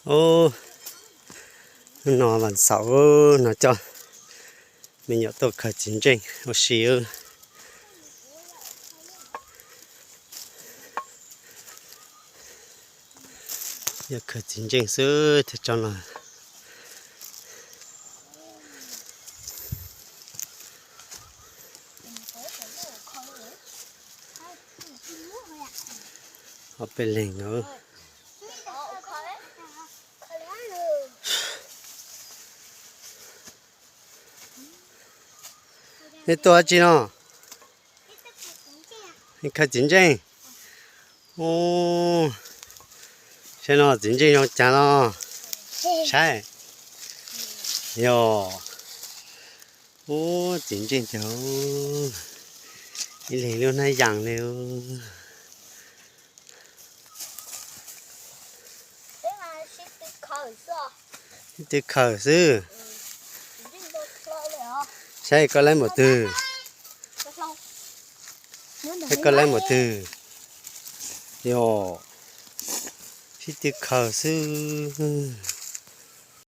Ub, hnub no vas xaum no coj me nyuam tuaj khaws txiv ntseej ua si. Yog khaws txiv ntseej xwb thiaj tso no. Ob peb leeg no. Nej tuaj dab tsi no? Khaws txiv ntseej. Ub, saib no txiv ntseej zoo cas no. Saib. Yog. Ub, txiv ntseej tiag. Ib leeg lub hnab yas li. Sib tw khaws xwb. Saib koj laib npaum twg. Saib koj laib npaum twg. Yog, sib tw khaws xwb.